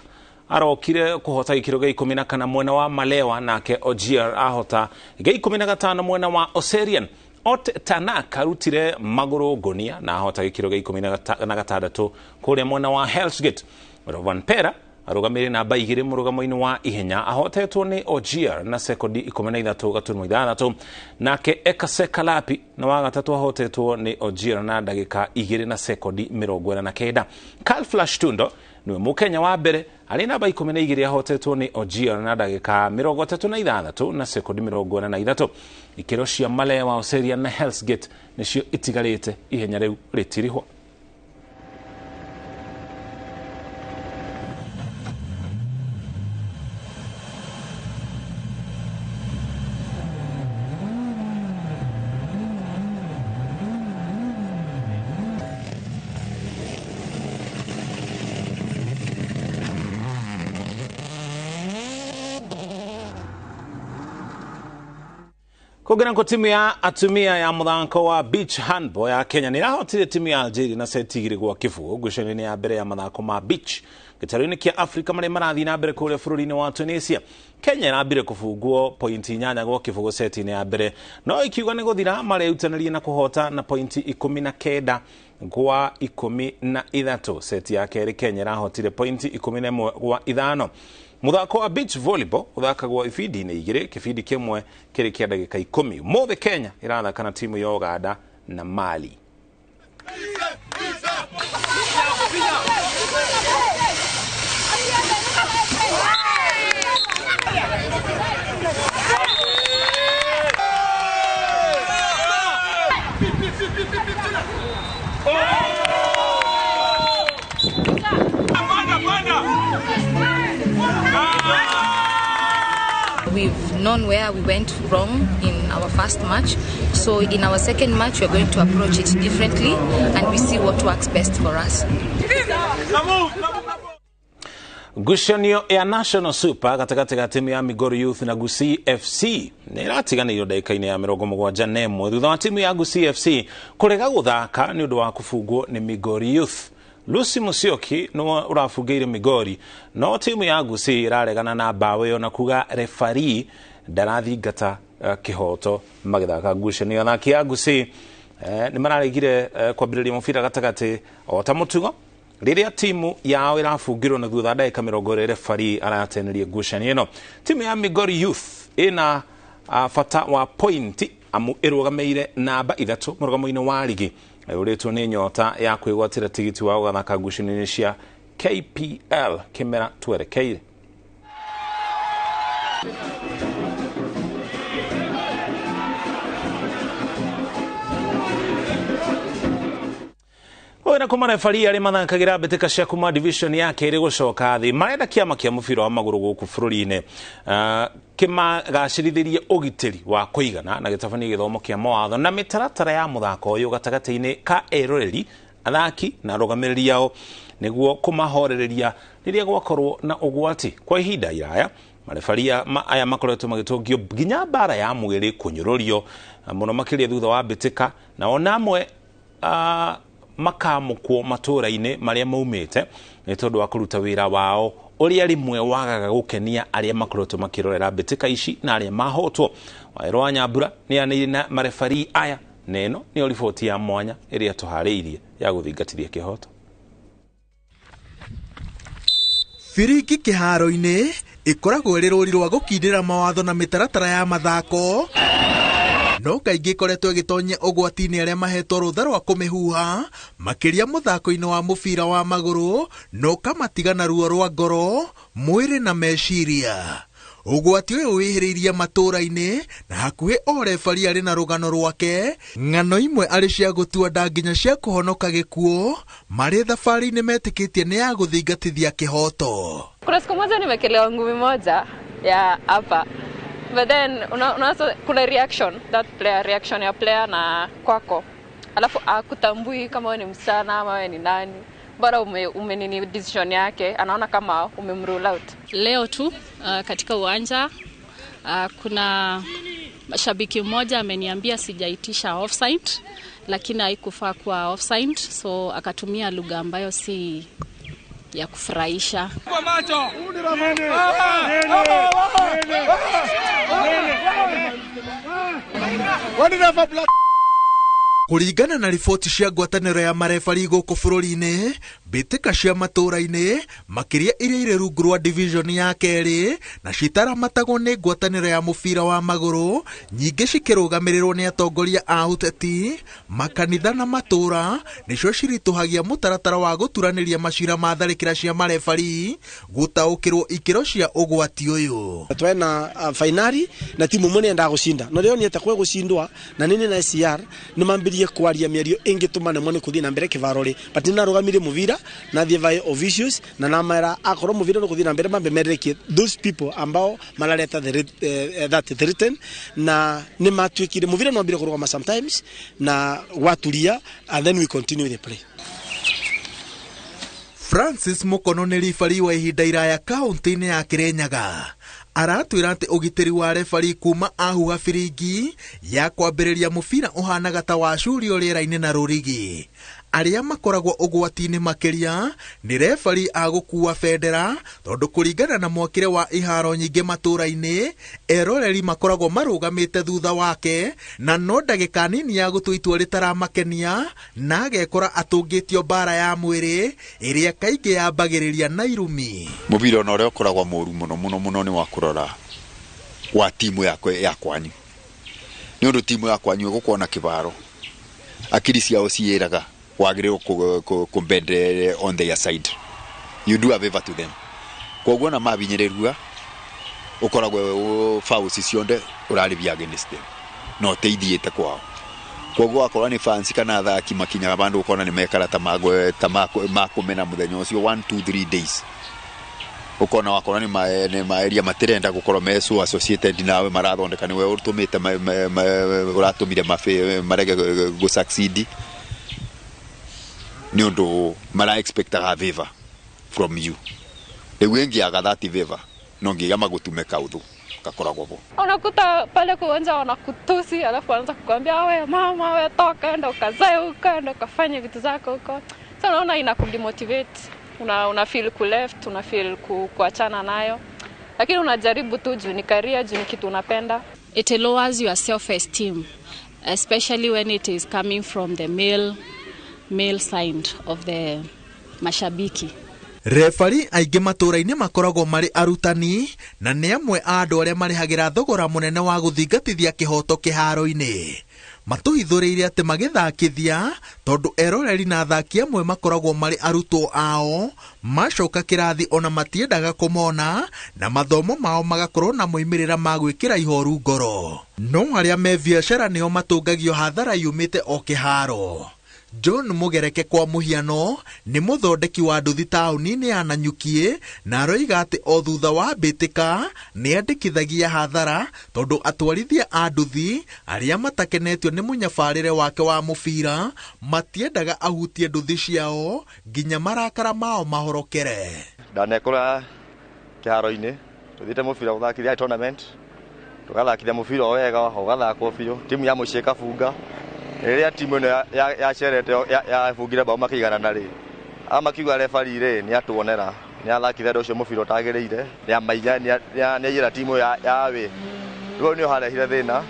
arokire kuhota ikiro gia 14 mwena wa Malewa, nake Ogier ahota gia 15 mwena wa Oserian. Ot Tanak arutire maguru ngonia na ahota gikiro gia 16 kuria mwena wa Hell's Gate. Rovan Pera arugamire namba 2 murugamo-ini wa ihenya ahotetwo ni Ogier na sekondi 13.6, nake Ekase Kalapi na wa gatatu ahotetwo ni Ogier na ndagika 2 na sekondi 49. Carl Flash Tundo niwe mukenya wa mbere ari namba 12 ahotetwo ni Ogier na ndagika 36 na sekondi 43. Ikiro cia Malewa, Oserian na Hell's Gate nicio itigarite ihenya riu ritirihwo. Kũngĩra timu ya atumia ya mũthako wa beach handball ya Kenya nĩ ĩrahotire timu ya Algeria na seti 2-0 ngucanio-inĩ ya mbere ya mathako ma beach gĩtarũ-inĩ kĩa Afrika marĩa marathiĩ na mbere kũrĩa bũrũri-inĩ wa Tunisia. Kenya ĩrambire kũbungwo pointi 8-0 seti-inĩ ya mbere, no ikiuga nĩ gũthira mareutanĩrie na kũhota na pointi 19 gwa 13. Seti ya kerĩ Kenya ĩrahotire pointi 11-5. Muthako wa beach volleyball uthakagwo ibindi-inĩ 2, kibindi kimwe kĩrĩ kĩa ndagĩka 10. Mothe Kenya ĩrathaka na timu ya Uganda na Mali. We've known where we went wrong in our first match, so in our second match we're going to approach it differently and we see what works best for us. Ngucanio ya National Super gatagatĩ ga timu ya Migori Youth na Gusii FC nĩ ĩratiganĩirio ndagĩka-inĩ ya 71 thutha wa timu ya Gusii FC kũrega gũthaka nĩ ũndũ wa kũbungwo nĩ Migori Youth. Lucy Musyoki nĩwe ũrabungĩire Migori, no timu ya Gusii ĩraregana na mbaũ ĩyo na kuga refarii ndarathingata kĩhoto magĩthaka ngucanio. Athaki a Gusii nĩ mararegire kwambĩrĩria mũbira gatagatĩ o ta mũtugo rĩrĩa timu yao ĩrabungirwo na thutha ndagĩka 20 refarii arateneria ngucanio ĩno. Timu ya Migori Youth ĩna bata wa pointi amu ĩrũgamĩire namba 3 mũrũgamo-inĩ wa rigi ũrĩtwo nĩ nyota ya kwĩgwatĩra tigiti wa gũgathaka ngucanio-inĩ cia KPL kĩmera twerekeire. Wena kuma refari arĩa mathakagĩra mbĩtĩka cia kuma division ya kerĩ gũcoka thĩ marenda kĩama kĩa mũbira wa magũrũ gũkũ bũrũri-inĩ kĩmagacĩrithĩrie ũgitĩri wa kũigana na gĩtabanie gĩthomo kĩa mawatho na mĩtaratara ya mũthako ũyũ gatagatĩ-inĩ ka eroreri, athaki na arũgamĩrĩri ao nĩguo kũmahorereria rĩrĩa gwakorwo na ũgwati. Kwa ihinda iraya marefaria aya makoretwo magĩtũngio nginya mbara ya mwĩrĩ kũnyũrũrio mũno makĩria thutha wa mbĩtĩka, na ona amwe makamũkwo matũra-inĩ marĩa maumĩte nĩ tondũ wa kũruta wĩra wao ũrĩa rĩmwe wagaga gũkenia arĩa makoretwo makĩrorera mbĩtĩka ici na arĩa mahotwo. Waĩro wa Nyambura nĩ anĩire na marefari aya, na ĩno nĩyo riboti ya mwanya ĩrĩa tũharĩirie ya gũthingatithia kĩhoto. Biringi kĩharo-inĩ ĩkoragwo ĩrĩ rũri rwa gũkindĩra mawatho na mĩtaratara ya mathako, no kaingĩ ĩkoretwo ĩgĩtonyia ũgwati-inĩ arĩa mahetwo rũtha rwa kũmĩhuha makĩria mũthako-inĩ wa mũbira wa magũrũ, na ũkamatiga na ruo rwa ngoro, mwĩrĩ na meciria. Ũgwati ũyũ wĩhĩrĩirie matũra-inĩ na hakuhĩ o refari arĩ na rũgano rwake, ng'ano imwe arĩ cia gũtua nda nginya cia kũhonoka gĩkuũ, marĩ thabarĩ-inĩ metĩkĩtie nĩ ya gũthingatithia kĩhoto. Kuna siku moja nimekelewa ngumi moja ya hapa, but then unaona kuna reaction, that player reaction ya player na kwako, alafu akutambui kama wewe ni msichana ama wewe ni nani, bora umenini decision yake anaona kama umemrule out. Leo tu katika uwanja kuna mashabiki mmoja ameniambia sijaitisha offside, lakini haikufaa kuwa offside, so akatumia lugha ambayo si ya kufurahisha. Kwa macho. Kũringana na riboti cia ngwatanĩro ya marebari gũkũ bũrũri-inĩ, mbĩtĩka cia matũra-inĩ makĩria iria irĩ rungu rwa division ya kerĩ na citaramatagwo nĩ ngwatanĩro ya mũbira wa magũrũ, nyingĩ cikĩrũgamĩrĩrwo nĩ atongoria a ũteti, makanitha na matũra, nĩcio ciritũhagia mũtaratara wa gũturanĩria macira ma tharĩkĩra cia marebari gũtaũkĩrwo ikĩro cia ũgwati ũyũ. Twena fainari na timu mwe nĩendaga gũcinda, no rĩo nĩete kwe gũcindwa na nini na SCR nĩ mambirie kwaria mĩario ĩngĩtũma nemwo nĩ kũthiĩ na mbere kĩbaro rĩ, but nĩ narũgamire mũbira na thiĩ vaĩ officials na namera akorwo mũbira nĩ kũthiĩ na mbere mambe mererekie those people ambao marareta that threaten, na nĩ matuĩkire mũbira no ambire kũrũgama sometimes na waturia, and then we continue the play. Francis Mukono nĩ ribari wa ihinda iraya kaunti-inĩ ya Kirinyaga. Aratwĩra atĩ ũgitĩri wa refari kuma ahuha biringi ya kwambĩrĩria mũbira ũhanaga ta wacurio rĩera-inĩ na rũrigi. Arĩa makoragwo ũgwati-inĩ makĩria nĩ refari a gũkua bendera, tondũ kũringana na mwakĩre wa iharo nyingĩ matũra-inĩ, eroreri makoragwo marũgamĩte thutha wake, na no ndagĩka nini ya gũtua itua rĩtaramakenia na agekora atũngĩtio mbara ya mwĩrĩ ĩrĩa kaingĩ yambagĩrĩria na irumi. Mũbira ona ũrĩa ũkoragwo mũru mũno mũno mũno nĩ wa kũrora wa timu ya kwanyu, nĩ ũndũ timu ya kwanyu ĩgũkorwo na kĩbaro, akiri ciao ciĩraga wagĩrĩirwo kũ on their side, you do a favor to them. Koguo na mabinyĩrĩrua ũkoragwo fouls cionde ũrarĩbia against them no teithiĩte kwao. Koguo akorwo nĩ fans kana athaki makinyaga bandũ ũkona nĩ mekara ta makũmena mũthenya ũcio 1 2 3 days, ũkona wakorwo nĩ maeria matirenda gũkorwo me so associated nawe, marathondeka nĩwe ũtũmĩte ũratũmire marege gũ succeed nĩ ũndũ mara expectaga favor from you. Rĩu ĩngĩaga that favor no nginya magũtume kaũthũ kakoragwo bo. Unakuta pale kwa uwanja wanakutusi, alafu wanaanza kukuambia wewe mama, wewe toka, enda ukazae huko, enda ukafanye vitu zako huko. Sasa unaona inakudemotivate, una feel ku left, una feel kuachana nayo, lakini unajaribu tu juu ni career, juu ni kitu unapenda. It lowers your self esteem, especially when it is coming from the male side of the mashabiki. Refari aingĩ matũra-inĩ makoragwo marĩ arutani na nĩ amwe a andũ arĩa marĩhagĩra thogora mũnene wa gũthingatithia kĩhoto kĩharo-inĩ. Matũhithũrĩire atĩ magĩthakithia tondũ eroreri na athaki amwe makoragwo marĩ arutwo ao macoka kĩrathi ona matiendaga kũmona na mathomo mao magakorwo na moimĩrĩra ma gwĩkĩra ihoru ngoro. No arĩa me biacara nĩo matũngagio hathara yumĩte o kĩharo. John Mugereke kwa mũhiano nĩ mũthondeki wa nduthi taũni-inĩ ya Nanyuki na aroiga atĩ o thutha wa mbĩtĩka nĩ andĩkithagia hathara tondũ atwarithia a nduthi arĩa matakenetio nĩ mũnyabarĩre wake wa mũbira matiendaga ahutie nduthi ciao nginya marakara mao mahorokere. Ndanekora kĩharo-inĩ tũthiĩte mũbira gũthakithia tournament tũgathakithia mũbira o wega ũgathakwo biũ timu ya mũciĩ ĩkabunga. Rĩrĩa timu ĩno yacerete yabungire bao makĩiganana rĩ, amakiuga referee rĩ nĩ atuonera nĩ athakithia andũ ũcio mũbira ũtagĩrĩire nĩ nĩaiyĩra timu ya away. Rĩu nĩho harehire thĩna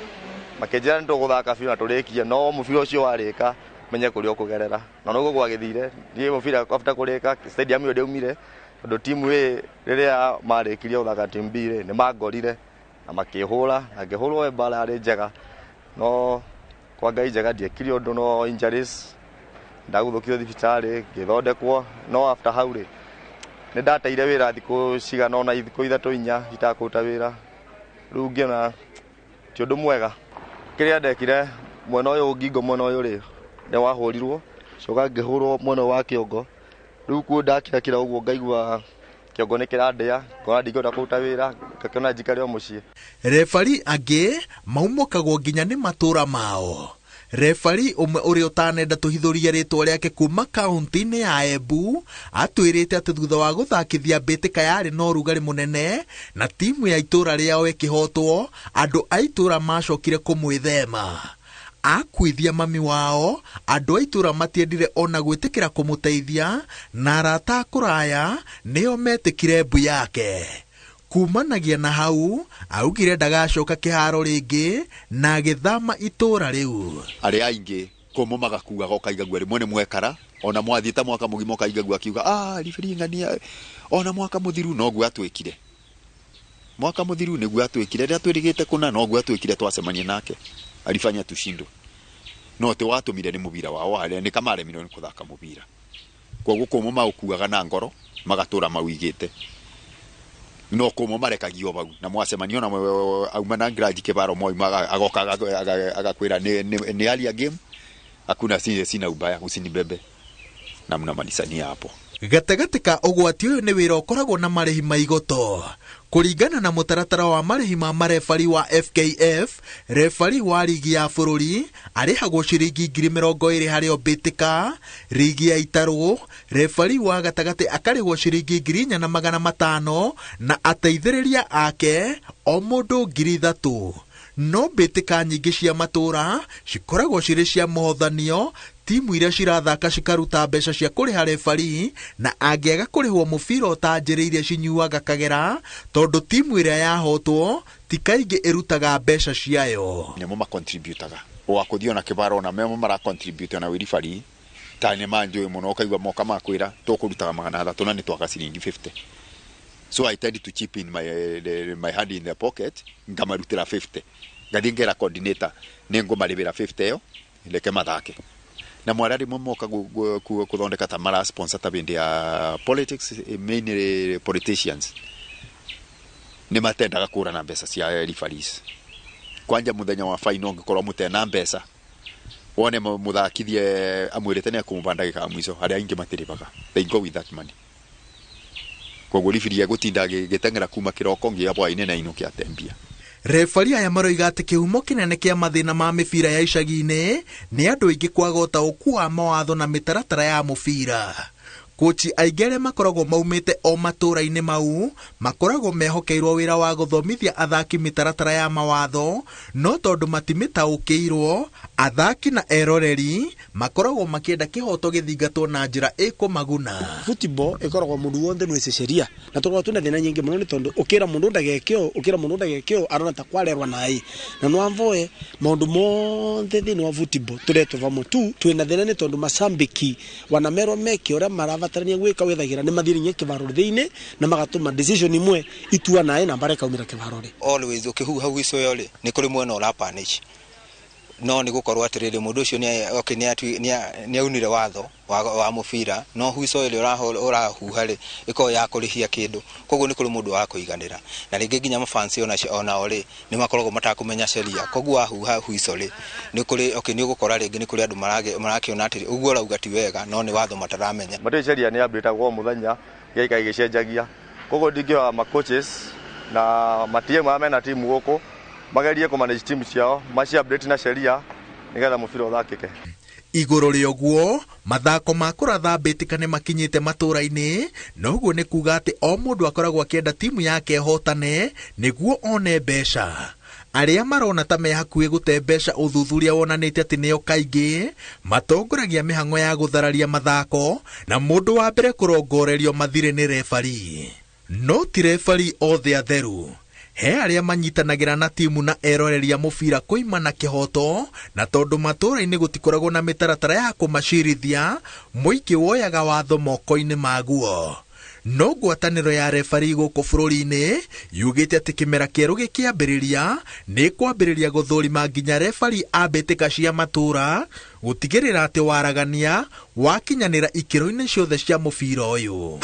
makĩnjĩra nĩ tũgũthaka biũ na tũrĩkie no mũbira ũcio warĩka menye kũrĩa ũkũgerera na noguo gwagĩthire. Niĩ mũbira after kũrĩka stadium ĩyo ndĩaumire tondũ timu A rĩrĩa marĩkirie gũthaka timu B rĩ nĩ mangorire na makĩhũra na ngĩhũrwo mbara yarĩ njega no kwa Ngai njega ndiekire ũndũ no injuries ndaguthũkire thibitarĩ ngĩthondekwo no after hau rĩ nĩ ndateire wĩra thikũ cigana ũna thikũ 3 4 itakũruta wĩra rĩu ngĩona ti ũndũ mwega. Kĩrĩa ndekire mwena ũyũ ngingo mwena ũyũ rĩ nĩ wahũrirwo coka ngĩhũrwo mwena wa kĩongo rĩu kuo ndakirakira ũguo ngaigua kĩongo nĩ kĩrandĩa ngona ndingĩhota kũruta wĩra ngakĩona njikare o mũciĩ. Refari angĩ maumũkagwo nginya nĩ matũra mao. Refari ũmwe ũrĩa ũtanenda tũhithũrie rĩtwa rĩake kuma kaunti-inĩ ya Embu atwĩrĩte atĩ thutha wa gũthakithia mbĩtĩka yarĩ na ũrugarĩ mũnene na timu ya itũra rĩao ĩkĩhotwo andũ a itũra macokire kũmwĩthema. Akuithia mami wao andũ a itũra matiendire ona gwĩtĩkĩra kũmũteithia na arata a kũraya nĩo metĩkire mbu yake. Kumanagia na hau augire ndagacoka kĩharo rĩngĩ na agĩthama itũra rĩu. Arĩa aingĩ kũmũ magakuaga ũkaigagua rĩmwe nĩ mwekara ona mwathiĩ ta mwaka mũgima ũkaigagua akiuga referee ng'ania ona mwaka mũthiru noguo atwĩkire. Mwaka mũthiru nĩguo atwĩkire rĩrĩa twĩrĩgĩte kũna noguo atwĩkire twacemania nake alifanya tushindwe no te watũmire nĩ mũbira wao arĩa nĩ kamaremirwo nĩ kũthaka mũbira koguo kũmũ maũkuaga na ngoro magatũra mawigĩte no kũmũ marekagio bau na mwacemanio na auma na grudge kĩbaro moi agoka agakwĩra nĩ hali ya game hakuna sina ubaya usinibebe na mnamalizania hapo. Gatagatĩ ka ũgwati ũyũ nĩ wĩra ũkoragwo na marĩhi ma igoto. Kũringana na mũtaratara wa marĩhi ma marebari wa FKF, refari wa rigi ya bũrũri arĩhagwo ciringi 20,000 harĩ o mbĩtĩka, rigi ya itarũ refari wa gatagatĩ akarĩhwo ciringi 4,500 na ateithĩrĩria ake o mũndũ 3,000. No mbĩtĩka nyingĩ cia matũra cikoragwo cirĩ cia mũhothanio timu iria cirathaka cikaruta mbeca cia kũrĩha refari na angĩaga kũrĩhwo mũbira ũtanjĩrĩire cinyuaga kagera tondũ timu ĩrĩa yahotwo ti kaingĩ ĩrutaga mbeca ciayo. Nĩmo macontributaga wakũthiĩ ona kĩbaro ona memo maracontribute na wĩribari ta nĩ manjũĩ mũno ũkaigua moka makwĩra tũkũrutaga 300 na nĩ twaka ciringi 50. So I tend to chip in my hand in the pocket ngamarutĩra 50 ngathiĩ ngera coordinator nĩ ngũmarĩbĩra 50 ĩyo reke mathake. Na mwara rĩmwe moka gũthondeka ta mara sponsor ta bindi ya politics mainly politicians nĩ matendaga kũra na mbeca cia referees. Kwanja mũthenya wa final ũngĩkorwo mũtena mbeca wone mũthakithie amwĩrĩte nĩ akũmũba ndagĩka ya mũico arĩa aingĩ matirĩbaga they go with that money. Koguo referee egũtinda agĩteng'era kuma kĩroko nginya hwaĩ-inĩ na ainũke atembia. Refari aya maroiga atĩ kĩhumo kĩnene kĩa mathĩna ma mĩbira ya icagi-inĩ nĩ andũ aingĩ kwaga ũtaũku wa mawatho na mĩtaratara ya mũbira. Kochi aingĩ arĩa makoragwo maumĩte o matũra-inĩ mau makoragwo mehokeirwo wĩra wa gũthomithia athaki mĩtaratara ya mawatho no tondũ matimĩtaũkĩirwo athaki na eroreri makoragwo makĩenda kĩhoto gĩthingatwo na njĩra ĩkũmaguna. Football ĩkoragwo mũndũ wothe nĩ sheria na tũkoragwo twĩna thĩna nyingĩ mũno nĩ tondũ ũkĩra mũndũ ndageke ũkĩra mũndũ ndageke arona ta kwarerwa naĩ na no amvoe maũndũ mothe thĩinĩ wa football tũretwo vamwe tu twĩna thĩna nĩ tondũ macambĩki wanamerwo meke ũrĩa marabatarania gwĩka wethagira nĩ mathirinye kĩbaro thĩinĩ na magatũma decision imwe itua naĩ na mbara ĩkaumĩra kĩbaro rĩ. Always ũkĩhuha whistle ĩyo rĩ nĩ kũrĩ mwena ũrapanish No nĩ gũkorwo atĩrĩrĩ mũndũ ũcio nĩ aunire watho wa mũbira, no huico ĩrĩa ũrahuha rĩ ĩkoragwo ya kũrĩhia kĩndũ, koguo nĩ kũrĩ mũndũ wa kũiganĩra. Na rĩngĩ nginya mafansi onao rĩ nĩ makoragwo matakũmenya sheria, koguo wahuha huico rĩ nĩ kũrĩ okay nĩ ũgũkora rĩngĩ nĩ kũrĩ andũ marakĩona atĩrĩ ũguo ũrauga ti wega, no nĩ watho mataramenya. Matĩ sheria nĩ update-agwo mũthenya gĩgaikara gĩgĩcenjagia, koguo ndingĩhoya ma coaches na ma TM arĩa mena timu gũkũ magerie kũ manage timu ciao, maci update na sheria nĩgetha mũbira ũthakĩke. Igũrũ rĩa ũguo, mathako ma kũratha mbĩtĩka nĩ makinyĩte matũũra-inĩ, na ũguo nĩ kuga atĩ o mũndũ akoragwo akĩenda timu yake ĩhotane nĩguo one mbeca. Arĩa marona ta me hakuhĩ gũte mbeca ũthuthuria wonanĩtie atĩ nĩo kaingĩ matongoragia mĩhang'o ya gũthararia mathako, na mũndũ wa mbere kũrongorerio mathirĩ nĩ refari. No ti refari othe atheru. He arĩa manyitanagĩra na timu na eroreria mũbira kũimana kĩhoto, na tondũ matũũra-inĩ gũtikoragwo na mĩtaratara ya kũmacirithia, mũingĩ woyaga watho moko-inĩ maguo. No ngwatanĩro ya refari gũkũ bũrũri-inĩ yugĩte atĩ kĩmera kĩerũ gĩkĩambĩrĩria nĩ kwambĩrĩria gũthũrima nginya refari a mbĩtĩka cia matũũra gũtigĩrĩra atĩ waragania wakinyanĩra ikĩro-inĩ ciothe cia mũbira ũyũ.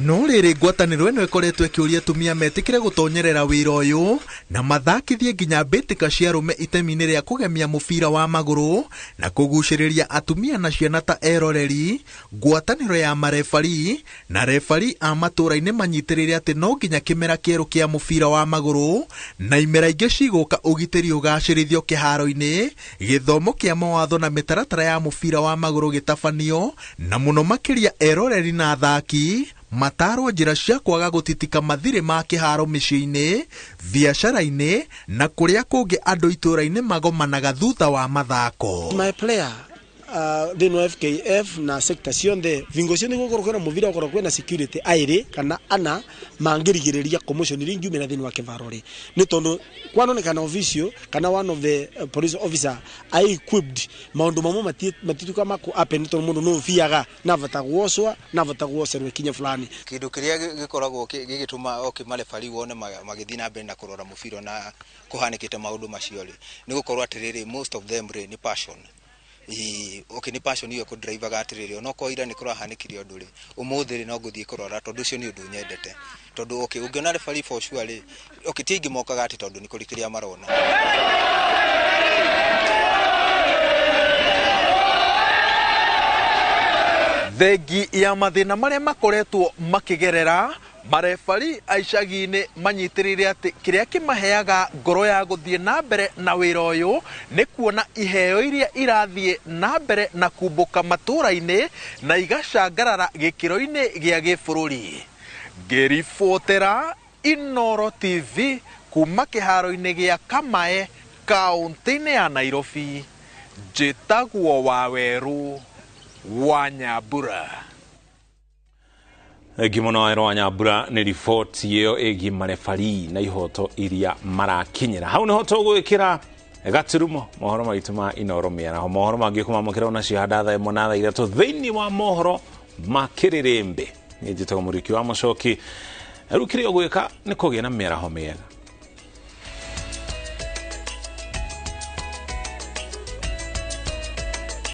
No rĩrĩ, ngwatanĩro ĩno ĩkoretwo ĩkĩũria atumia metĩkĩre gũtonyerera wĩra ũyũ na mathakithie nginya mbĩtĩka cia arũme itemi-inĩ rĩa kũgemia mũbira wa magũrũ na kũgucĩrĩria atumia na ciana ta eroreri. Ngwatanĩro ya marebari na refari a matũũra-inĩ manyitĩrĩire atĩ no nginya kĩmera kĩerũ kĩa mũbira wa magũrũ na imera ingĩ cigũka ũgitĩri ũgacĩrithio kĩharo-inĩ, gĩthomo kĩa mawatho na mĩtaratara ya mũbira wa magũrũ gĩtabanio, na mũno makĩria eroreri na athaki matarwo njĩra cia kwaga gũtitika mathirĩ ma kĩharo mĩciĩ-inĩ, biacara-inĩ na kũrĩa kũngĩ andũ itũũra-inĩ magomanaga thutha wa mathako. My player thĩinĩ wa FKF na sector cionthe vingo cionthe gũkorwo kwĩna mũbira gũkorwo kwĩna security aĩrĩ kana ana mangĩrigĩrĩria commotion iria ingiumĩra thĩinĩ wa kĩvaro rĩ, nĩ tondũ kwanonekana official kana one of the police officer are equipped maũndũ mamwe matituĩka ma kũ happen tondũ mũndũ no ũbiaga na bata guocwa na bata guocerwo ikinya fulani. Kĩndũ kĩrĩa gĩkoragwo gĩgĩtũma okay marebari wone magĩthiĩ na mbere na kũrora mũbira na kũhanĩkĩte maũndũ macio rĩ, nĩ gũkorwo atĩrĩrĩ most of them rĩ nĩ passion. Okay nĩ passion iyo kũdrivaga atĩrĩrĩ onokorwo ira nĩ kũrahanĩkire ũndũ rĩ ũmũthĩ rĩ no ngũthiĩ kũrora tondũ ũcio nĩ ũndũ nyendete, tondũ okay ũngĩona referee for sure rĩ okay ti aingĩ mokaga atĩ tondũ nĩ kũrĩ kĩrĩa marona. Thengi ya mathĩna marĩa makoretwo makĩgerera, marebari a icagi-inĩ manyitĩrĩire atĩ kĩrĩa kĩmaheaga ngoro ya gũthiĩ na mbere na wĩra ũyũ nĩ kuona iheo iria irathiĩ na mbere na kumbũka matũũra-inĩ na igacangarara gĩkĩro-inĩ gĩa gĩbũrũri. Ngĩribotera Inooro TV kuma kĩharo-inĩ gĩa Kamae kaũntĩ-inĩ ya Nairobi, njĩtagwo Wawerũ wa Nyambura. Thengi mũno Wawerũ wa Nyambura nĩ riboti ĩyo ĩgiĩ marebari na ihoto iria marakinyĩra. Hau nĩho tũgwĩkĩra gaturumo mohoro maitũ ma Inooro mĩaraho. Mohoro mangĩ kũmamũkĩra onacio handa thaa 1 na thaa 3 thĩinĩ wa mohoro ma kĩrĩrĩmbĩ. Niĩ njĩtagwo Mũriũki wa Mũcoki. Rĩu kĩrĩa ũgwĩka nĩ kũgĩa na mĩaraho mĩega.